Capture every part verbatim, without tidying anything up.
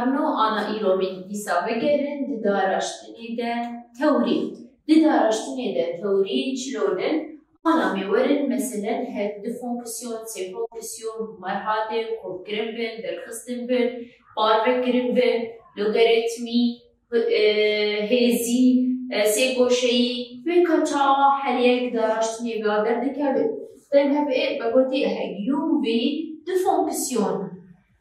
Em no ana îro min dîsa vegerin di daraştinê de tewrî. Di daraştinê de tewrî çilo din? Ana me werin, meselen, hek du fonksiyon, sê fonksiyon, merhatê, kopkirin bin, derxistin bin, parvekirin bin, logaritmî, e, hêzî, e, sê goşeyî, wê ka çawa her yek daraştinê vê derdikevin. Teyb hevê me gotî hek u vî du fonksiyon.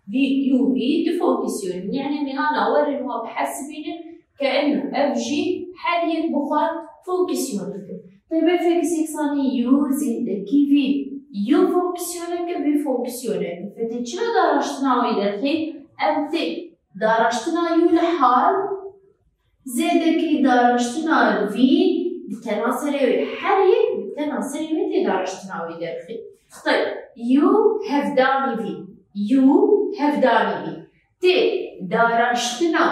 Vî, u vî du fonksiyon. Yani me ana werin wa bihesibînin ke eno ev jî her yek bi xwe fonksiyonek e. Teyb fx yeksanî u zêdekî vî. U fonksiyonek e, vî fonksiyonek e. Fetê çira daraştina wî derxî? Em tê daraştina u li hal zêdekî daraştina vî bi tena serê wê. Her yek bi tena serê wê tê daraştina wî derxî. Teyb, u hevdanî vî. U hevdanî vî. Tê daraştina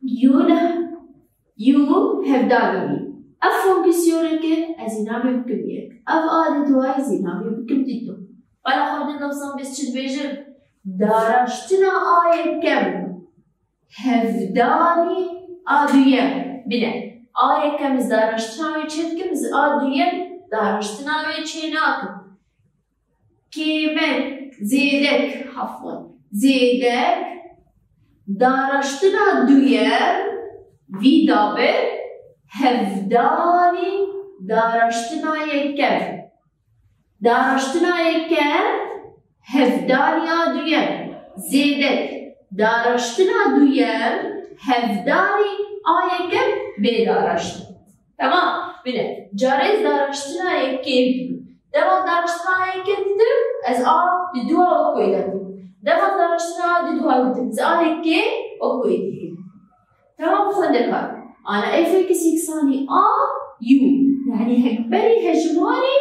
u li, u hevdanî vî. Ev fonksiyonek e, ez ê navê bikim yek. Ev a di duayê zî navê bikim dîto. Bala xwe bidin dewsan bêz çi dibêjim. Daraştina a yekem hevdanî a duyem. Bine, a yekem ez daraştina wê çê dikim, ez a duyem daraştina wê çê nakim. Kêmek, zêdek, afwan, zêdek, daraştina duyem, vî dabe, hevdanî daraştina yekem. Daraştina yekem, hevdanî a duyem. Zêdek, daraştina duyem, hevdanî a yekem bê daraştin. Tamam, bine. Carê ez daraştina yekê dikim. Dema daraştina yekê dikim, ez a di dua wek wê derdim. Dema daraştina a di dua dikim, ez a yekê wek wê dikim. Tamam, xwendekar. Ana fx yeksanî a u. Yani hek berî hejmarê,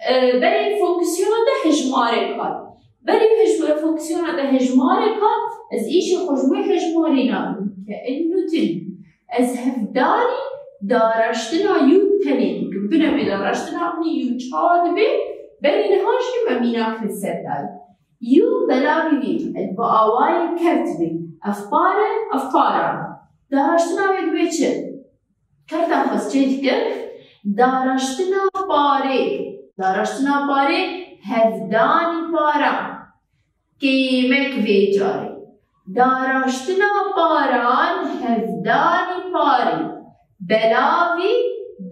e, berî fonksiyona de hejmarek hat. Berî hejma-, fonksiyona de hejmarek hat, ez îşê xwe ji wê hejmarê nakim ke eno tin. Ez hevdanî daraştina u tenê dikim. Bine vê daraştina min u çawa dibe, berî niha jî me mînak li ser dayî. U belavî vî, ez bi awayê kevt bî. Ev pare, ev paran. Daraştina wê dibe çi? Kerta xwe ez çê dikim. Daraştina parê. Daraştina parê, hevdanî paran. Kêmek vê carê. Daraştina paran, hevdanî parê. Belavî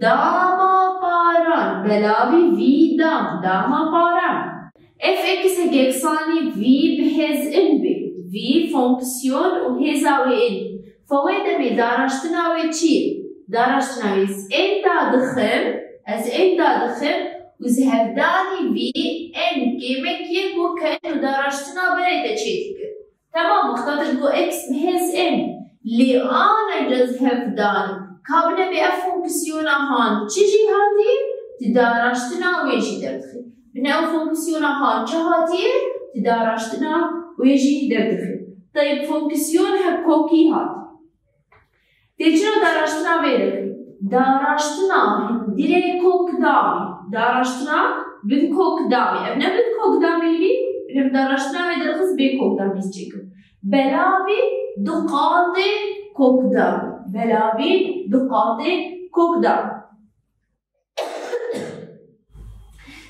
dama paran. Belavî vî dam, dama paran. Fx hek yeksanî vî bi hêz in bê. Vî fonksiyon û hêza wê in. Fo wê demê daraştina wê çi ye? Daraştina wê ez ên dadixim, ez ên dadixim û ez hevdanî vî ên kêmek yek weke ên û daraştina berê te çê dikim. Temam, wexta te got x bi hêz ên. Lê ana ez hevdan. Ka bine vê ev fonksiyona han çi jî hatiye, tu daraştina wê jî derdixî. Bine ew fonksiyona han çi hatiye, tu daraştina wê jî derdixî. Teyb fonksiyon hek kokî hat. Tê çira daraştina vê dikim? Daraştina hundirê kokdamî. Daraştina bin kokdamî. Ev ne bin kokdamî bî, em daraştina vê derxist bê kokdamî çêkim. Belavî du qatê kokdamî. Belavî du qatê kokdamî.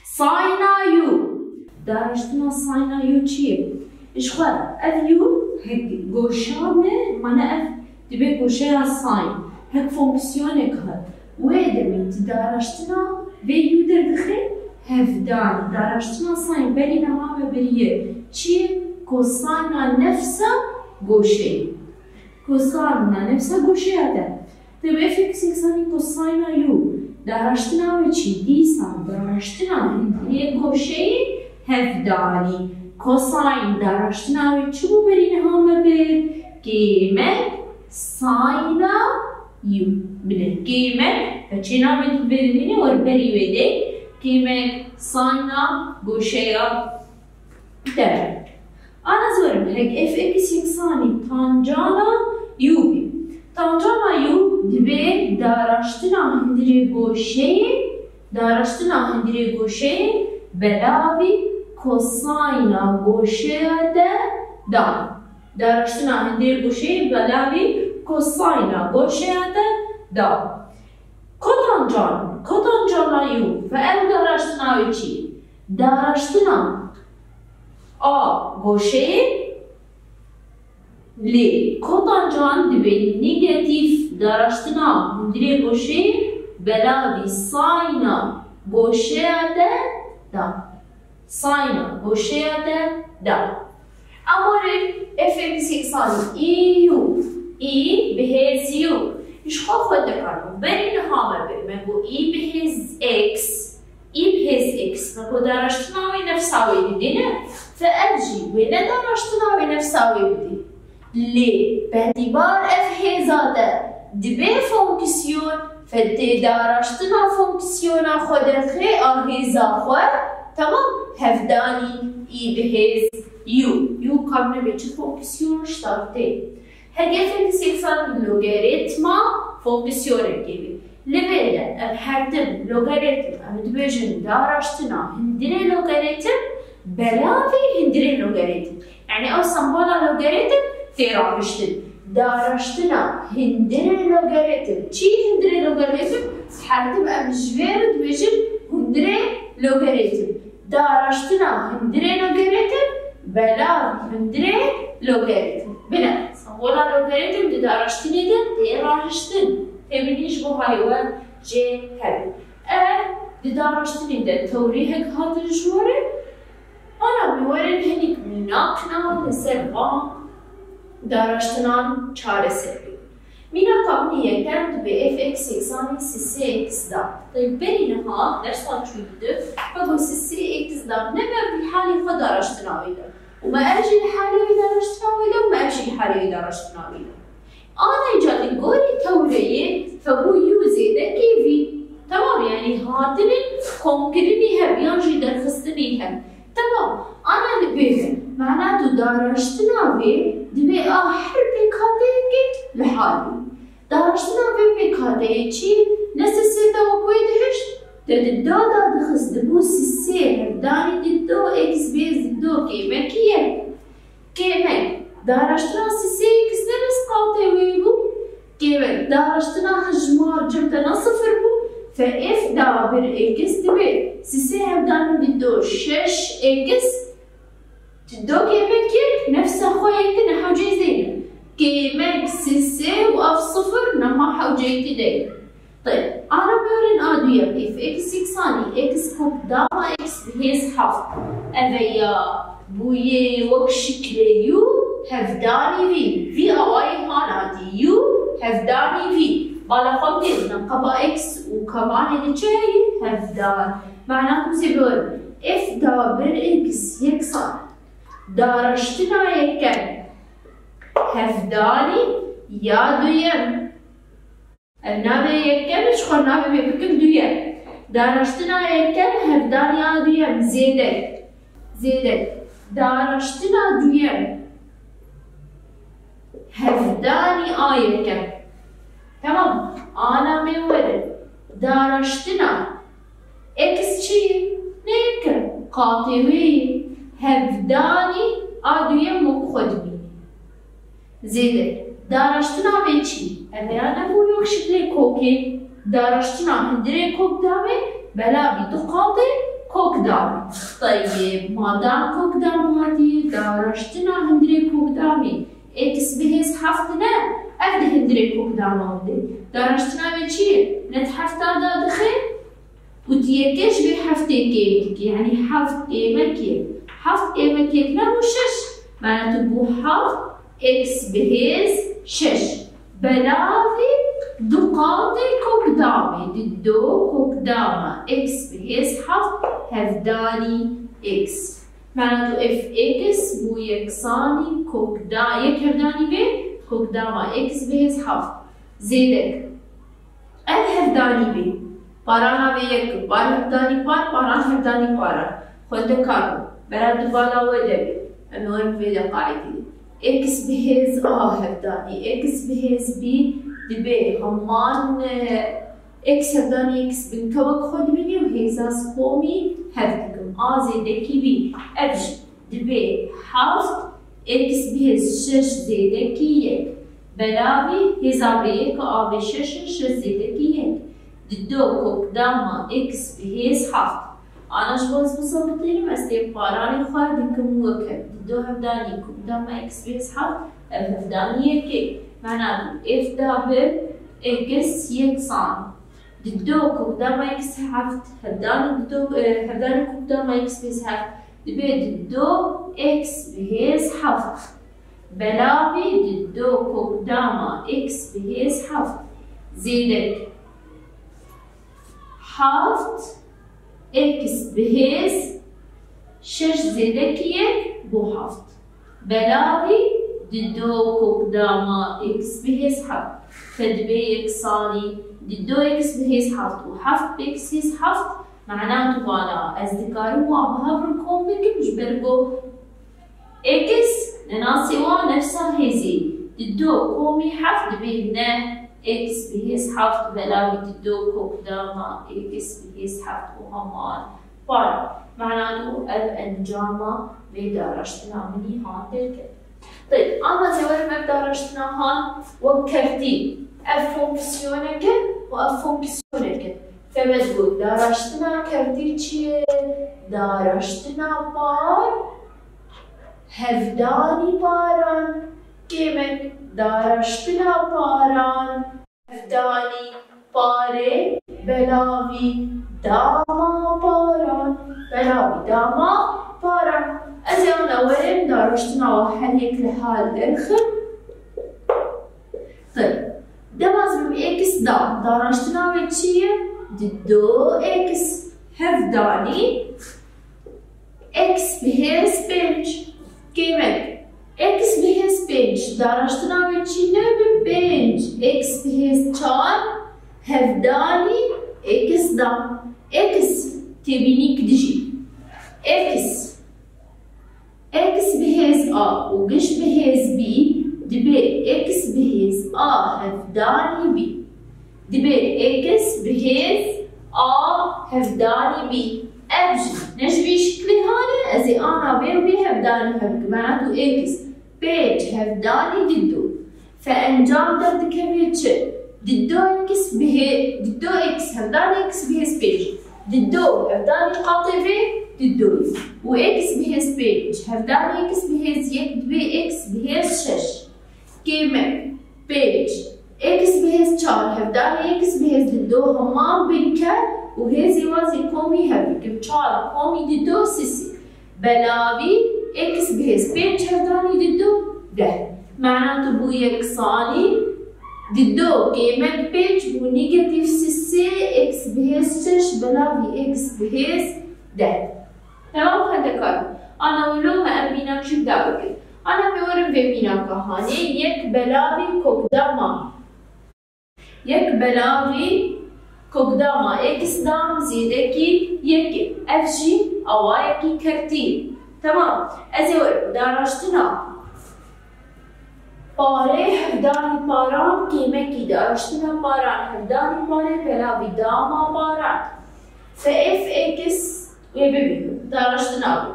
Sayna u. Daraştina sayna u çi ye? Ji xwe ev u hek goşa me, mane ev dibe goşeya sayn. Hek fonksiyonek hat. Wê demê tu daraştina vê u derdixî hevdan. Daraştina sayn berî niha me biriye. Çi ye? Kosayna nefsa goşeyê. Kosayna nefsa goşeya te. Tê bi fx yeksanî kosayna u. Daraştina wê çi? Dîsa daraştina hundirê goşeyê hevdanî. Kosayn daraştina wê çi bû berî niha me bir? Kêmek sayna u. Bine, kêmek, te çê navê tu vê dinê wer berî wê de. Kêmek sayna goşeya te. Ana zorim hek fx yeksanî tancana u bî. Tancana u dibe daraştina hundirê goşeyê, daraştina hundirê goşeyê belavî kosayna goşeya te da. Daraştina hundirê goşeyê belavî kosayna goşeya te da. Kotancan, kotancana yu ve ev daraştina wê çi? Daraştina a goşeyê lê kotancan dibe negatîf. Daraştina hundirê goşeyê belavî sayna goşeya te da. Sayna goşeya te da. Amarê f x yeksanî î yu, î bi hêz yu. Ji xwe xwe dikarin. Berî niha me bê, me got î bi hêz x, î bi hêz x. Me got daraştina wê nefsa wê didê ne. Fe ev jî wê ne daraştina wê nefsa wê bidê. Lê betibar ev hêza te dibe fonksyon, fe tê daraştina fonksiyona xwe derxê a hêza xwe, temam, hevdanî î bi hêz yu. Yu kam nebe çi fonksyon ştartê. Hege f x yeksanî logarîtma fonksiyonekê be. Li vê de ev her tim logarîtm, em dibêjin daraştina hundirê logarîtm, belavî hundirê logarîtm. Yanî ew sembola logarîtm tê rahiştin. Daraştina hundirê logarîtm. Çi hundirê logarîtm? Her tim em ji vê re dibêjin hundirê logarîtm. Daraştina hundirê logarîtm, belavî hundirê logarîtm. Bine, sembola logarîtm di daraştinê de tê rahiştin. Tê binî ji bo hayê we jê hebin. Ev di daraştinê de tewrî hek hatin ji we re. Ana em ê werin hinek mînakna li ser van daraştinan çareser bikin. Mînaka min ê yekem dibe f x yeksanî sê x da. Tabii berî niha dersa çûyî di, me got sê x da, ne me bi halê xwe daraştina wê da. Û me ev jî li halê wê daraştina wê da û me ev jî li halê wê daraştina wê da. Ana îca li gorî tewreyê fe bû yu zêdekê vî. Temam, yanî hatinên komkirinî hev yan jî derxistinî hev. Temam, ana li bê de. Mana tu daraştina vê divê a her pêkhateyekê li hal bû. Daraştina vê pêkhateyê çi? Ne sê sê te wek wê dihişt, te di do da dixist, dibû sê sê hevdanî di do x bê di do kêmekî yek. Kêmek, daraştina sê sê x ne bes qatê wê bû. Kêmek, daraştina hijmar cem te ne sifir bû. Fe f da bir x dibe sê sê hevdanî di do şeş x. Di do kêmek yek nefsa xwe yek ne hewceyî zêde. Kêmek sê sê û ev sifir nema hewceyî de. Tê, ana bêrin a duyem, f x yeksanî x kok dama x bi hêz heft. Eve ya bûyê wek şiklê yu hevdanî vî. Vî awayê hanatî yu hevdanî vî. Bala xwe tê, neqeba x û kemanê de çi heyî? Hevdan. Mana ku zê bêrin, f da bir x yeksan. Daraştina yekem. Hevdanî ya duyem. Ev navê yekem e, ji xwe navê wê bikim duyem. Daraştina yekem, hevdanî a duyem, zêdek. Zêdek. Daraştina duyem. Hevdanî a yekem. Tamam. Ana me were. Daraştina. X çi? Ne yekem. Qatê wê ye. Hevdanî a duyem wek xwe dibîne. Zêde, daraştina vê çi? Ev ya nebû yok şiklê kokê. Daraştina hundirê kokdamê, belavî du qatê kokdamê. Teyê, madam kokdam hatiye, daraştina hundirê kokdamê. X bi hêz heft ne, ev di hundirê kokdama de. Daraştina vê çi ye? Ne di hefta da dixe? Û tu yekê ji vê heftê kêm dikî, yanî heft kêmek yek. Heft kêmek yek ne bû şeş. Mana tu bû heft x bi hêz şeş. Belavî du qatê kokdamê, di do kokdama x bi hêz heft hevdanî x. Mana tu f x bû yeksanî kokda-, yek hevdanî vê kokdama x bi hêz heft. Zêdek. Ev hevdanî bê. Parana vê yek, par hevdanî par, paran hevdanî paran. Xwendekaro, bera di bala we de be. Em ê werin vê de qaîdî. X bi hêz a hevdanî, x bi hêz bî dibe heman, e, x hevdanî x binkewek xwe dibînî û hêza ez komî hev dikim. A zêdekî bî. Ev jî dibe heft x bi hêz şeş zêdekî yek. Belavî hêza vê yeka a vê şeş in, şeş zêdekî yek. Dido kokdama x bi hêz heft. Ana ji bo ez wisa bitênim, ez tê paranê xwe dikim weke. Dido hevdanî kokdama x bi hêz heft, ev hevdanî yekê. Mena ku f da bi x yeksan. Dido kokdama x heft, hevdanî dido, e, hevdanî kokdama x bi hêz heft, dibe dido x bi hêz heft. Belavî dido kokdama x bi hêz heft. Zêdek. Heft x bi hêz şeş zêdekî yek bû heft. Belavî dido kokdama x bi hêz heft. Te dibe yeksanî dido x bi hêz heft û heft bi x hêz heft. Mena tu vana ez dikarim wan bi hev re kom bikim, ji ber ku x nenasê wan nefsa hêzê. Dido komî heft dibe neh x bi hêz heft, belavî dido kokdama x bi hêz heft û heman. Para. Mena tu ev encama vê daraştina min î han derket. Teyb, ana ez ê werim ev daraştina han wek kertî. Ev fonksiyoneke û ev fonksiyoneke. Te me digot, daraştina kertî çi ye? Daraştina par, hevdanî paran. Kêmek, daraştina paran, hevdanî parê, belavî dama paran. Belavî dama paran. Ez ê ana werim daraştina wa her yek li hal derxim. Teyb. Dema ez bim x da, daraştina wê çi ye? Dido x. Hevdanî x bi hêz pênc. Kêmek. X bi hêz pênc. Daraştina wê çi ne bi pênc? X bi hêz çar. Hevdanî x da. X têbînî ki dijî. X. X bi hêz a û giş bi hêz bî, dibe x bi hêz a hevdanî bî. Dibe x bi hêz a hevdanî bî. Ev jî ne ji vî şiklê hane, ez ê ana vê û vê hevdanî hev bikim. Mena tu x pênc hevdanî dido. Fe encam derdikeve çi? Dido x bi hê-, dido x hevdanî x bi hêz pênc. Dido hevdanî qatê vê dido. Û x bi hêz pênc hevdanî x bi hêz yek dibe x bi hêz şeş. Kêmek pênc. X bi hêz çar hevdanî x bi hêz dido heman bike û hêzê wan zî komî hev bikim. Çar komî dido sisî. Belavî x bi hêz pênc hevdanî dido deh. Mena tu bû yeksanî dido kêmek pênc bû negatîf sisê x bi hêz şeş belavî x bi hêz deh. Temam xwendekar. Ana wilo me ev mînak jî bi da bikin. Ana pê werin vê mînaka hanê yek belavî kokdama. Yek belavî kokdama x dam zêdekî yekê. Ev jî awayekî kertî. Temam. Ez ê werim daraştina parê hevdanî paran kêmekî daraştina paran hevdanî parê belavî dama paran. Fe f x wê bibînim. Daraştina wê.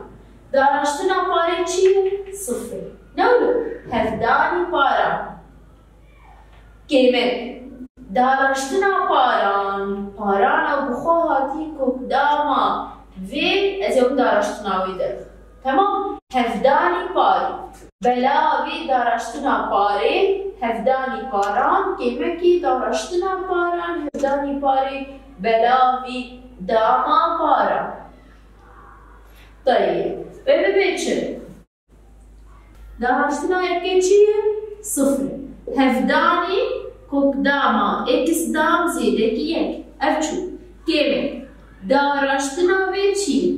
Daraştina parê çi ye? Sifir. Ne wilo? Hevdanî paran. Kêmek. Daraştina paran. Parana bi xwe hatî kokdama vê, ez ê wê daraştina wê derxim. Temam. Hevdanî parê. Belavî daraştina parê, hevdanî paran, kêmekî daraştina paran, hevdanî parê, belavî dama paran. Teyê. Wê bibe çi? Daraştina yekê çi ye? Sifir. Hevdanî kokdama x dam zêdekî yek. Ev çû. Kêmek. Daraştina vê çi ye?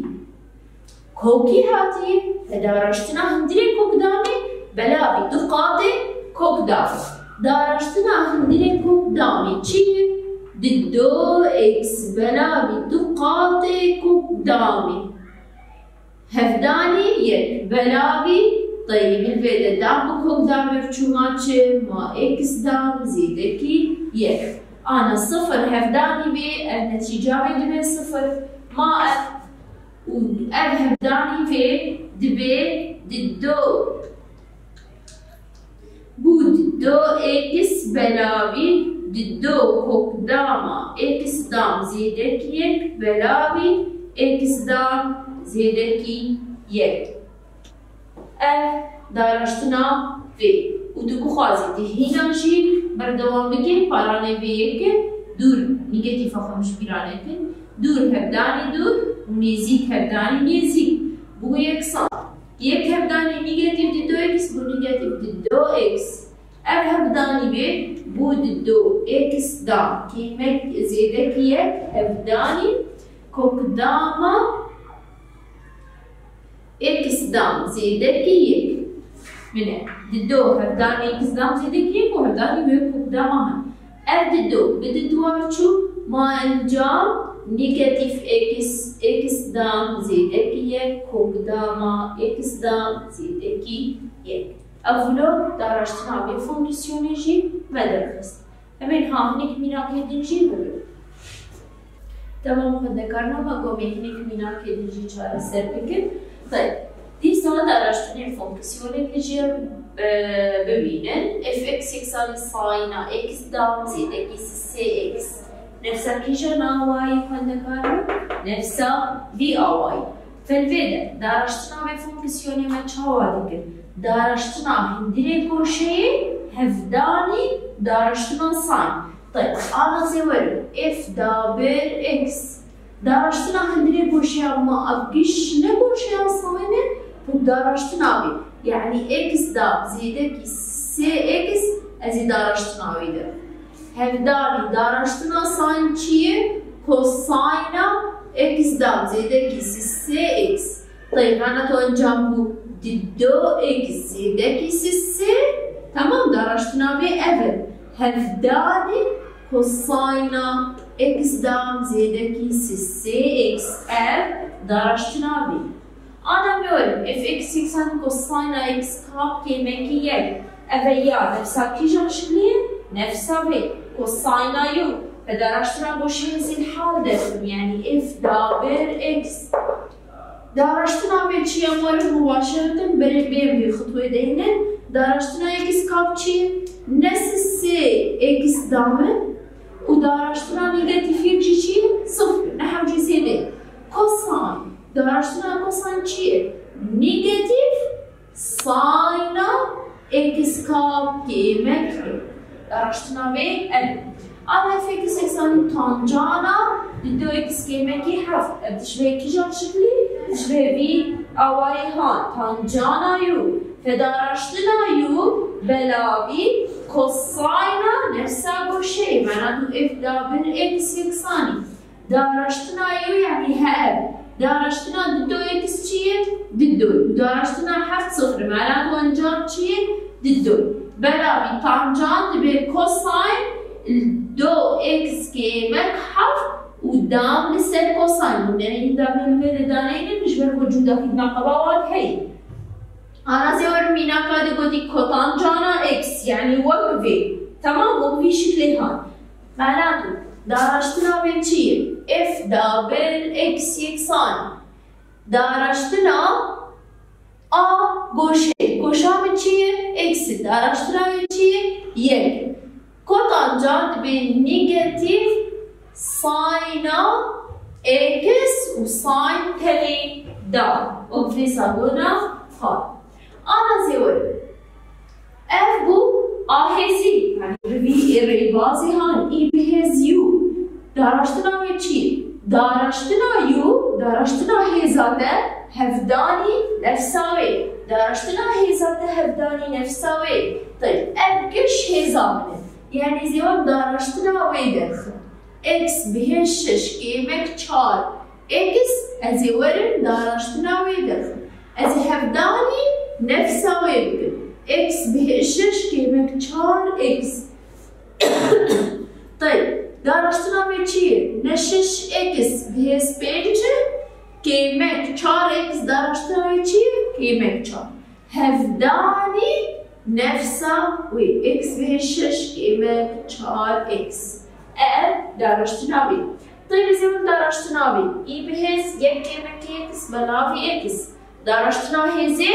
Kokî hatiye. Daraştina hundirê kokdamê belavî du qatê kokdamê. Daraştina hundirê kokdamê çi ye? Dido x belavî du qatê kokdamê. Hevdanî yek belavî teyê min vê de dam bi kokdamê çûma çi? Ma x dam zêdekî yek. Ana sifir hevdanî vê, ev netîca vê dibe sifir. Ma ev û ev hevdanî vê dibe dido Bû di do x belavî di do kokdama x dam zêdekî yek belavî x dam zêdekî yek. Ev daraştina vê û tu bixwazî di hîna jî berdewam bikî, paranê vê yekê dûr negatîfa xwe ji bîra nekin, dûr hevdanî dûr û nêzîk hevdanî nêzîk bû yeksan. Yek hevdanî negatîf di do x bû negatîf di do x. Ev hevdanî vê bû di do x da kêmek zêdekî yek hevdanî kokdama x dam zêdekî yek. Mine, di do hevdanî x dam zêdekî yek û hevdanî wê kokdama hene. Ev di do bi di dwar çû, ma encam negatîf x, x dam zêdekî yek, kokdama x dam zêdekî yek. Ev wilo daraştina vê fonksiyonê jî me derxist. Em ê niha hinek mînakê din jî bibin. Temam xwendekarna me, gomê hinek mînakê din jî çareser bikin. Tayeb, dîsa daraştinê fonksiyonê din jî, e, bibînin. F x yeksanî sayna x dam zêdekî sê x. Nefsa kîjan awayî xwendekarna? Nefsa vî awayî. Fêl vê de daraştina vê fonksiyonê me çawa dikin? Daraştina hundirê goşeyê hevdanî daraştina sayn. Tayeb, ana zêwerin, f da bir x. Daraştina hundirê goşeya ma ev giş ne goşeya sayn e, ku daraştina vê. Yanî x da zêdekî sê x ez ê daraştina wê de. Hevdanî daraştina sayn çi ye? Kosayna x dam zêdekî sê x. Tayeb, mana tu encam bû di do x zêdekî sê. Temam, daraştina vê ev e. Hevdanî kosayna x dam zêdekî sê x. Ev daraştina vê. Ana me werin, f x yeksan kosayna x kap kêmekî yek. Ev e ya nefsa kîjan şiklî ye? Nefsa vê. Kosayna yew. Ve daraştina goşeyê zîlhal derxin, yanî f da bir x. Daraştina vê çi ye? Em werin mubaşereten berê bêm vê xitwê deynin. Daraştina x kap çi ye? Ne sê x dam e û daraştina negatîf yek jî çi ye? Sifir. Ne hewcê zêde. Kosayn. Daraştina kosayn çi ye? Negatîf sayna x kap kêmek. Daraştina vê ev. Ana f x yeksanî tancana di do x kêmekî heft. Ev dişibê kîjan şiklî? Dişibê vî awayî han. Tancana yew. Fe daraştina yew belavî kosayna nefsa goşeyê. Mana tu f da bir x yeksanî. Daraştina yew, yanî he ev. Daraştina di do x çi ye? Di do. Daraştina heft sifir. Mana ku encam çi ye? Di do. Belavî tancan dibe kosayn do x kêmek heft û dam li ser kosayn. Hûn ê hîn damê li vê de daneynin, ji ber ku cûdakî neqeba wan heye. Ana zêwer mînaka de gotî kotancana x, yanî wek vê. Temam, wek vî şiklê han. Mana tu, daraştina vê çi ye? F da bir x yeksan. Daraştina a goşê. Goşa min çi ye? X. Daraştina wê çi ye? Yek. Kotanca dibe negatîf sayna x û sayn tenê da. Wek vê sabona xwe. Ana zêwer. Ev bû a hêzî, yanî bi vî rêbazê han, î bi hêz yu. Daraştina wê çi? Daraştina yu, daraştina hêza te, hevdanî nefsa wê. Daraştina hêza te, hevdanî nefsa wê. Tayeb, ev giş hêza min e. Yanî zêwan daraştina wê derxin. X bi hêz şeş kêmek çar. X, ez ê werim daraştina wê derxim. Ez ê hevdanî nefsa wê bikim. X bi hêz şeş kêmek çar x. Tayeb, daraştina wê çi ye? Ne şeş x bi hêz pênc e, kêmek çar x daraştina wê çi ye? Kêmek çar. Hevdanî nefsa wê x bi hêz şeş kêmek çar x. Ev daraştina wê. Tayeb, ez ê werim daraştina wê. Î bi hêz yek kêmek x belavî x. Daraştina hêzê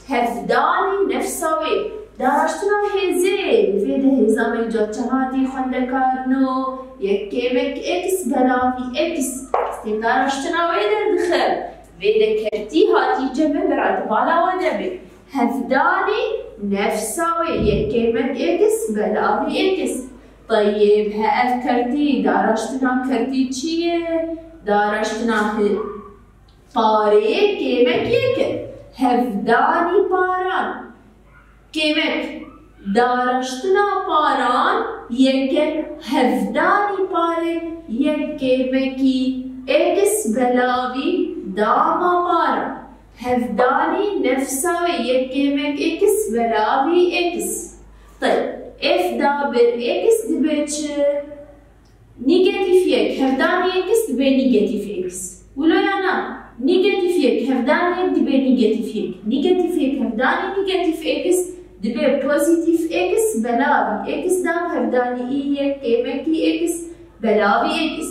hevdanî nefsa wê. Daraştina hêzê, li vê de hêza me ca çi hatî xwendekar no, yek kêmek x belavî x. Stêm daraştina wê derdixe. Vê de kertî hatî cem me, bira di bala we de be. Hevdanî nefsa wê, yek kêmek x belavî x. Teyib, he ev kertî, daraştina kertî çi ye? Daraştina hi-, parê kêmek yek e. Hevdanî paran. Kêmek, daraştina paran yek e, hevdanî parê yek kêmekî x belavî dama paran. Hevdanî nefsa wê yek kêmek x belavî x. Teyb, f da bir x dibe çi? Negatîf yek hevdanî x dibe negatîf x. Wilo ya na? Negatîf yek hevdanî yek dibe negatîf yek. Negatîf yek hevdanî negatîf x dibe pozîtîf x belavî x da hevdanî î yek kêmekî x belavî x.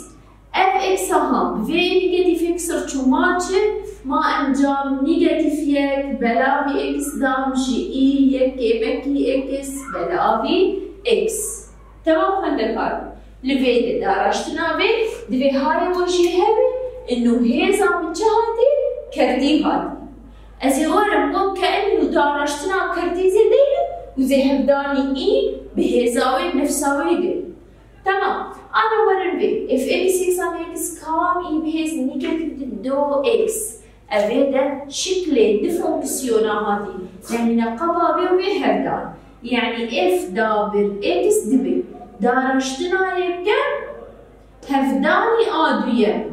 Ev x a ha bi vê negatîf x re çû ma çi? Ma encam negatîf yek belavî x dam ji î yek kêmekî x belavî x. Temam xwendekar. Li vê de daraştina vê divê hayê we jî hebe, ino hêza min çi hatî? Kertî hatî. Ez ê werim wek ke ino daraştina kertî zê deynim û zê hevdanî î bi hêza wê nefsa wê de. Temam. Ana werin vê. F x yeksanî x kam î bi hêz negatîf di do x. Ev ê de şiklê di fonksiyona hatî. Yanî neqeba vê û vê hevdan. Yanî f da bir x dibe. Daraştina yekem hevdanî a duyem.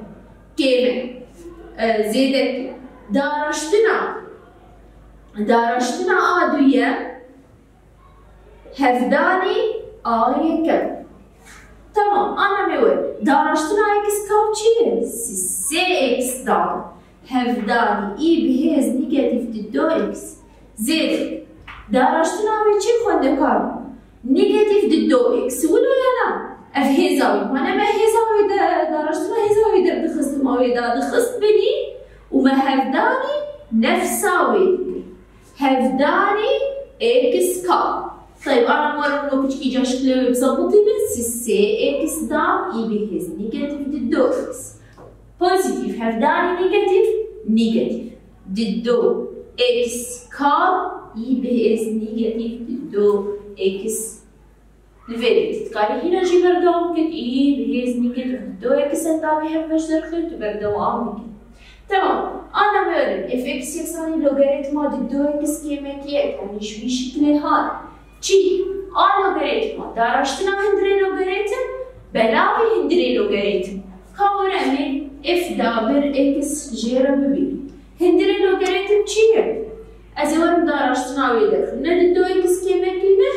Kême. E, zêde. Daraştina. Daraştina a duyem hevdanî a yekem. Temam, ana me we. Daraştina x kam çi ye? Sê x da. Hevdanî î bi hêz negatîf di do x. Zêde. Daraştina wê çi xwendekar? Negatîf di do x. Wilo ya na? Ev hêza wê. Ma ne me hêza wê de, daraştina hêza wê de dixist, ma wê da dixist binî û me hevdanî nefsa wê dikir. Hevdanî x kam. Teyb, ana werin wilo piçkî ca şiklê wê bizebitînin. Sê x da î bi hêz negatîf di do x. Pozîtîf hevdanî negatîf, negatîf. Di do x kam î bi hêz negatîf di do x. Li vê de tu dikarî hîna jî berdewam bikit, î bi hêz negatîf di do x endamê hev beş derxin, tu berdewam bikit. Temam. Ana me werin, f x yeksanî logarîtma di do x kêmek yek, yanî ji vî şiklê hat. Çi? A logarîtma, daraştina hundirê logarîtim, belavî hundirê logarîtim. Ka were em ê f da bir x jê re bibînin. Hundirê logarîtim çi ye? Ez ê werim daraştina wê derxim. Ne di do x kêmekî ne,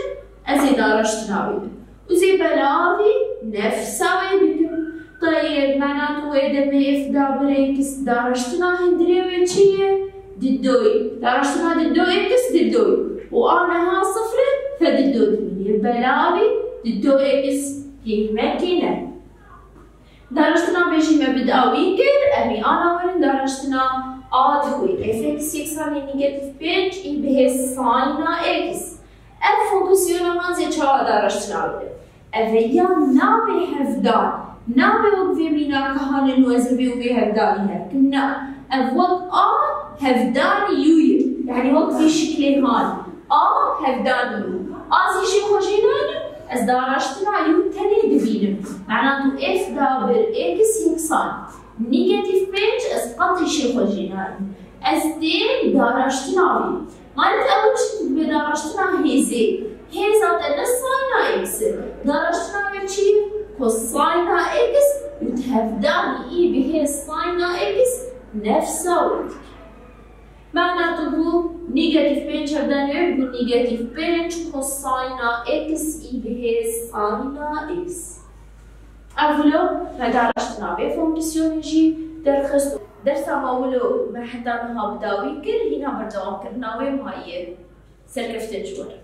ez ê daraştina wê de. Û zê belavî nefsa wê bikim. Teyeb, mena tu wê demê f da bir x daraştina hundirê wê çi ye? Di doyî. Daraştina di do x di doyî. Û a niha sifir e, fe di do dimîne. Belavî di do x kêmekî ne. Daraştina vê jî me bi dawî kir, em ê ana werin daraştina a di wê. F x yeksanî negatîf pênc î bi hêz sayna x. Ev fonksiyona han zê çawa daraştina wê de? Ev ê ya nabe hevdan. Nabe wek vê mînaka hane nû ez ê vê û vê hevdanî hev kim. Na. Ev wek a hevdanî yû ye. Yanî wek vê şiklê han. A hevdanî yû. A zî jê xwe jê naynim, ez daraştina yû tenê dibînim. Mena tu f da bir x yeksan negatîf pênc, ez qetî jê xwe jê naynim. Ez têm daraştina wî. Malik ew çi dibe daraştina hêzê. Hêza te ne sayna x e. Daraştina wê çi ye? Kosayna x û tu hevdanî î bi hêz sayna x nefsa wê dikî. Mena tu bû negatîf pênc hevdanî wê bû negatîf pênc kosayna x î bi hêz sayna x. Ev wilo me daraştina vê fonksiyonê jî derxist. Dersa me wilo me heta niha bi dawî kir, hîna berdewamkirina wê maye. Serkeftin ji we re.